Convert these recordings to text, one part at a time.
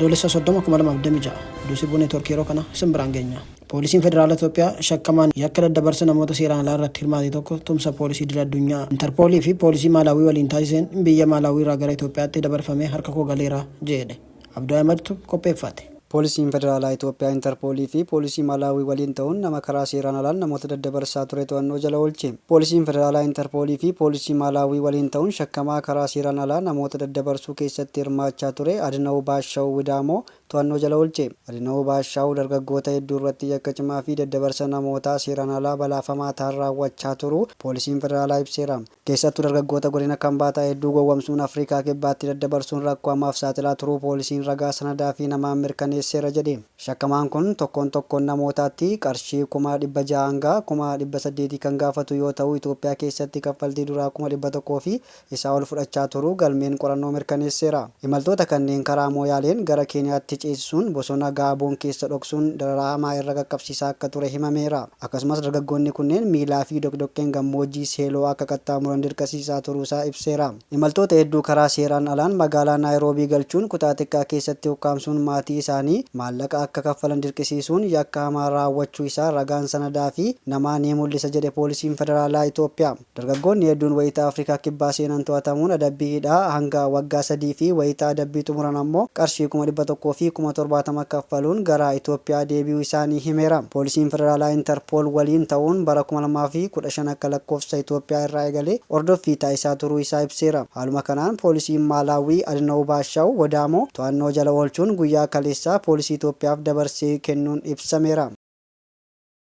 Adoolessa 30, 2026 Oduu Sibuu Neetwoork yeroo kana isin biraan geenya. Poolisiin Federaala Itoophiyaa shakkamaan yakka daddabarsa namoota seeraan alaa irratti hirmaate tokko tumsa poolisii idil addunyaa Intarpoolii fi poolisii Maalaawii waliin taasiseen biyya Maalaawii irraa gara Itoophiyaatti dabarfamee harka koo galeera jedhe. Abduu Ahimadtu qopheeffate. Poolisiin Federaalaa Itoophiyaa Intarpoolii fi Poolisii Maalaawii waliin ta'uun nama karaa seeraan alaan namoota daddabarsaa ture to'annoo jala oolche. Poolisiin Federaalaa Intarpoolii fi Poolisii Maalaawii waliin ta'uun shakkamaa karaa seeraan alaa namoota daddabarsuu keessatti hirmaachaa ture Adinawu Baashawu Widaamoo to'annoo jala oolche. Adinawu Baashawu dargaggoota hedduu irratti yakka cimaa fi daddabarsa namootaa seeraan alaa balaafamaa ta'an raawwachaa turuu Poolisiin Federaalaa ibseera. Keessattuu dargaggoota godina Kambaataa hedduu gowwomsuun Afrikaa Kibbaatti daddabarsuun rakkoo hamaaf saaxilaa turuu poolisiin ragaa sanadaa fi namaan mirkaneesseera jedhe. Shakkamaan kun tokkoon tokkoon namootaatti qarshii 600,000 hanga 800,000 kan gaafatu yoo ta'u Itoophiyaa keessatti kaffaltii duraa 100,000 fi isaa ol fudhachaa turuu galmeen qorannoo mirkaneesseera. Imaltoota kanneen karaa Mooyaaleen gara Keeniyaatti ceesisuun bosona Gaaboon keessa dhoksuun dararaa hamaa irra qaqqabsiisaa akka ture himameera. Akkasumas dargaggoonni kunneen miilaa fi doqdoqqeen gammoojjii Seeloo akka qaxxaamuran dirqasiisaa turuusaa ibseera. Imaltoota hedduu karaa seeraan alaan magaalaa Naayiroobii galchuun kutaa xiqqaa keessatti ukkaamsuun maatii isaanii maallaqa akka kaffalan dirqisiisuun yakka hamaa raawwachuu isaa ragaan sanadaa fi namaa ni mul'isa jedhe Poolisiin Federaalaa Itoophiyaa. Dargaggoonni hedduun wayita Afrikaa Kibbaa seenan to'atamuun adabbii hidhaa hanga waggaa 3 fi wayita adabbii xumuran ammoo qarshii 100,000 fi 70,000 kaffaluun gara Itoophiyaa deebi'uu isaanii himeera. Poolisiin Federaalaa Intarpool waliin ta'uun bara 2015 akka lakkoofsa Itoophiyaa irraa eegalee hordoffii taasisaa turuu isaa ibseera. Haaluma kanaan Poolisiin Maalaawwii Adnawu Baashaaw Wodaamoo to'annoo jala oolchuun guyyaa kaleessaa Poolisii Itoophiyaaf dabarsee kennuun ibsameera.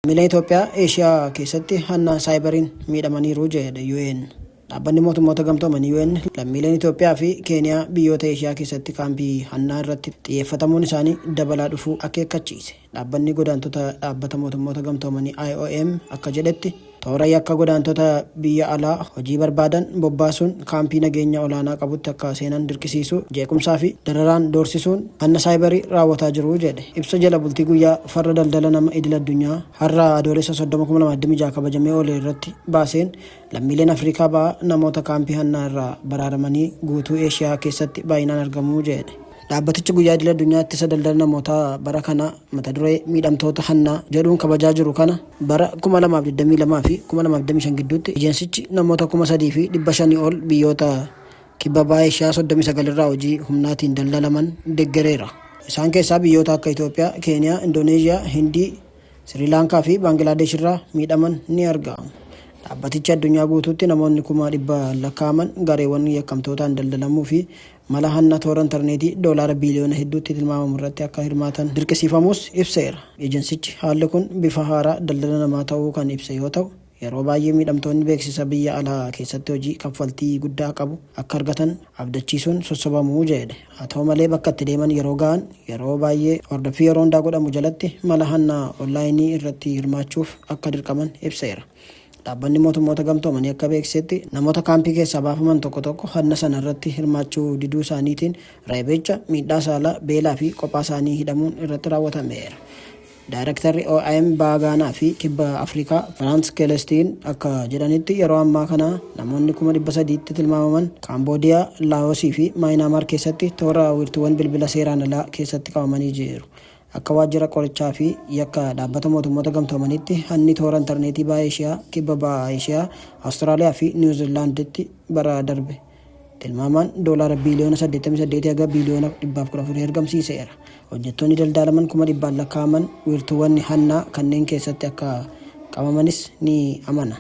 Lammiileen Itoophiyaa Eeshiyaa keessatti hanna saayibariin miidhamaniiru jedhe UN. Dhaabbanni Mootummoota Gamtoomanii UN lammiileen Itoophiyaa fi Keeniyaa biyyoota Eeshiyaa keessatti kaampii hannaa irratti xiyyeeffatamuun isaanii dabalaa dhufuu akeekkachiise. Dhaabbanni Godaantota Dhaabbata Mootummoota Gamtoomanii IOM akka jedhetti, Toora yakka godaantota biyya alaa hojii barbaadan bobbaasuun kaampii nageenya olaanaa qabutti akka seenan dirqisiisuu, jeequmsaa fi dararaan doorsisuun hanna saayibarii raawwataa jiru jedhe. Ibsa jala bultii guyyaa farra daldala nama idil addunyaa har'a Adoolessa 30, 2026 kabajamee oole irratti baaseen lammiileen Afrikaa Bahaa namoota kaampii hannaa irraa baraaramanii guutuu Eeshiyaa keessatti baay'inaan argamu jedhe. Dhaabbatichi Guyyaa Idil Addunyaa Ittisa Daldala Namootaa bara kanaa mata duree Miidhamtoota Hannaa jedhuun kabajaa jiru kana bara 2022 fi 2025 gidduutti ejensichi namoota 3,500 ol biyyoota Kibba Baha Eeshiyaa 39 irraa hojii humnaatiin daldalaman deggereera. Isaan keessaa biyyoota akka Itoophiyaa, Keeniyaa, Indooneezhiyaa, Hindii, Siriilaankaa fi Baangilaadesh irraa miidhaman ni argamu. Dhaabbatichi addunyaa guutuutti namoonni kuma dhibbaan lakkaa'aman gareewwan yakkamtootaan daldalamuu fi mala hanna toora intarneetii doolaara biiliyoona hedduutti tilmaamamu irratti akka hirmaatan dirqisiifamuus ibseera. Ejensichi haalli kun bifa haaraa daldala namaa ta'uu kan ibse yoo ta'u, yeroo baay'ee miidhamtoonni beeksisa biyya alaa keessatti hojii kaffaltii guddaa qabu akka argatan abdachiisuun sossobamu jedhe. Haa ta'u malee bakka itti deeman yeroo ga'an yeroo baay'ee hordoffii yeroo hundaa godhamu jalatti mala hanna onlaayinii irratti hirmaachuuf akka dirqaman ibseera. Dhaabbanni Mootummoota Gamtoomanii akka beeksisetti, namoota kaampii keessaa baafaman tokko tokko hanna sana irratti hirmaachuu diduu isaaniitiin reebicha, miidhaa saalaa, beelaa fi qophaa isaanii hidhamuun irratti raawwatameera. Daayirektarri OIM Baha Gaanaa fi Kibba Afrikaa Firaans Kelestiin akka jedhanitti yeroo ammaa kana namoonni 300,000tti tilmaamaman Kaamboodiyaa, Laawosii fi Maayinaamaar keessatti toora wiirtuuwwan bilbila seeraan alaa keessatti qabamanii jiru. Akka Waajjira Qorichaa fi Yakka Dhaabbata Mootummoota Gamtoomaniitti hanni toora intarneetii Baha Eeshiyaa, Kibba Baha Eeshiyaa, Awustiraaliyaa fi Niiw Zilaanditti bara darbe tilmaamaan doolaara biiliyoona 88 haga biiliyoona 114 argamsiiseera. Hojjettoonni daldaalaman kuma dhibbaan lakkaa'aman wiirtuuwwan hannaa kanneen keessatti akka qabamanis ni amana.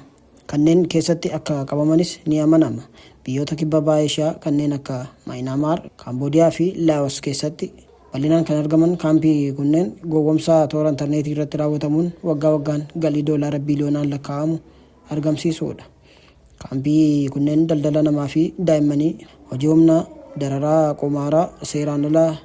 Kanneen keessatti akka qabamanis ni amanama. Biyyoota Kibba Baha Eeshiyaa kanneen akka Maayinaamaar, Kaamboodiyaa fi Laawos keessatti bal'inaan kan argaman kaampii kunneen gowwomsaa toora intarneetii irratti raawwatamuun waggaa waggaan galii doolaara biiliyoonaan lakkaa'amu argamsiisuudha. Kaampii kunneen daldala namaa fi daa'immanii, hojii humnaa, dararaa qumaaraa seeraan alaa,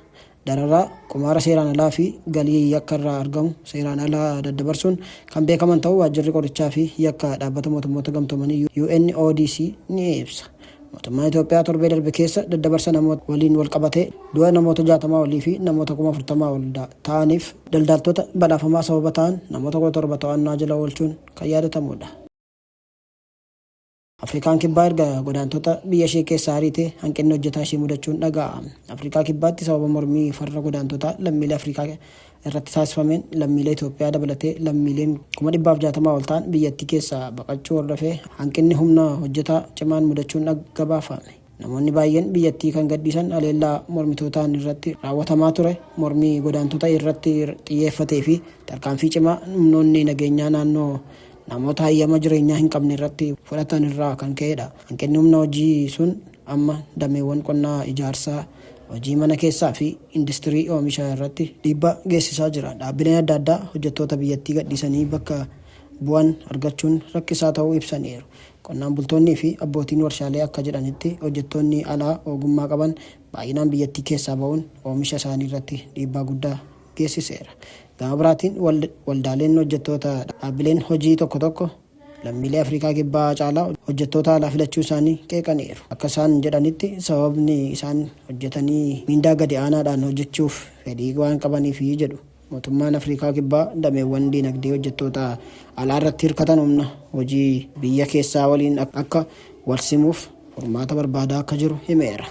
dararaa, qumaara seeraan alaa fi galii yakka irraa argamu seeraan ala daddabarsuun kan beekaman ta'uu Waajjirri Qorichaa fi Yakka Dhaabbata Mootummoota Gamtoomanii UNODC ni ibsa. Mootummaan Itoophiyaa torbee darbe keessa daddabarsa namoota waliin walqabatee du'a namoota 60 olii fi namoota 40,000 ol ta'aniif daldaaltota balaafamaa sababa ta'an namoota 17 to'annaa jala oolchuun kan yaadatamuudha. Afrikaan Kibbaa erga godaantota biyya ishee keessaa ariitee hanqinni hojjetaa ishee mudachuun dhaga'ame. Afrikaa Kibbaatti sababa mormii farra godaantotaa lammiilee Afrikaa irratti taasifameen lammiilee Itoophiyaa dabalatee lammiileen 60,000 ol ta'an biyyattii keessaa baqachuu hordofee hanqinni humna hojjetaa cimaan mudachuun gabaafame. Namoonni baay'een biyyattii kan gadhiisan haleellaa mormitootaan irratti raawwatamaa ture, mormii godaantota irratti xiyyeeffatee fi tarkaanfii cimaa humnoonni nageenyaa naannoo namoota hayyama jireenyaa hin qabne irratti fudhatan irraa kan ka'edha. Hanqinni humna hojii sun amma dameewwan qonnaa, ijaarsaa, hojii mana keessaa fi industirii oomishaa irratti dhiibbaa geessisaa jira. Dhaabbileen adda addaa hojjettoota biyyattii gadhiisanii bakka bu'an argachuun rakkisaa ta'uu ibsaniiru. Qonnaan bultoonnii fi abbootiin warshaalee akka jedhanitti hojjettoonni alaa ogummaa qaban baay'inaan biyyattii keessaa ba'uun oomisha isaanii irratti dhiibbaa guddaa geessiseera. Gama biraatiin waldaaleen hojjettoota dhaabbileen hojii tokko tokko lammiilee Afrikaa Kibbaa caalaa hojjettoota alaa filachuu isaanii qeeqaniiru. Akka isaan jedhanitti sababni isaan hojjetanii miindaa gadi aanaadhaan hojjechuuf fedhii waan qabaniifi jedhu. Mootummaan Afrikaa Kibbaa dameewwan diinagdee hojjettoota alaa irratti hirkatan humna hojii biyya keessaa waliin akka walsimuuf furmaata barbaadaa akka jiru himeera.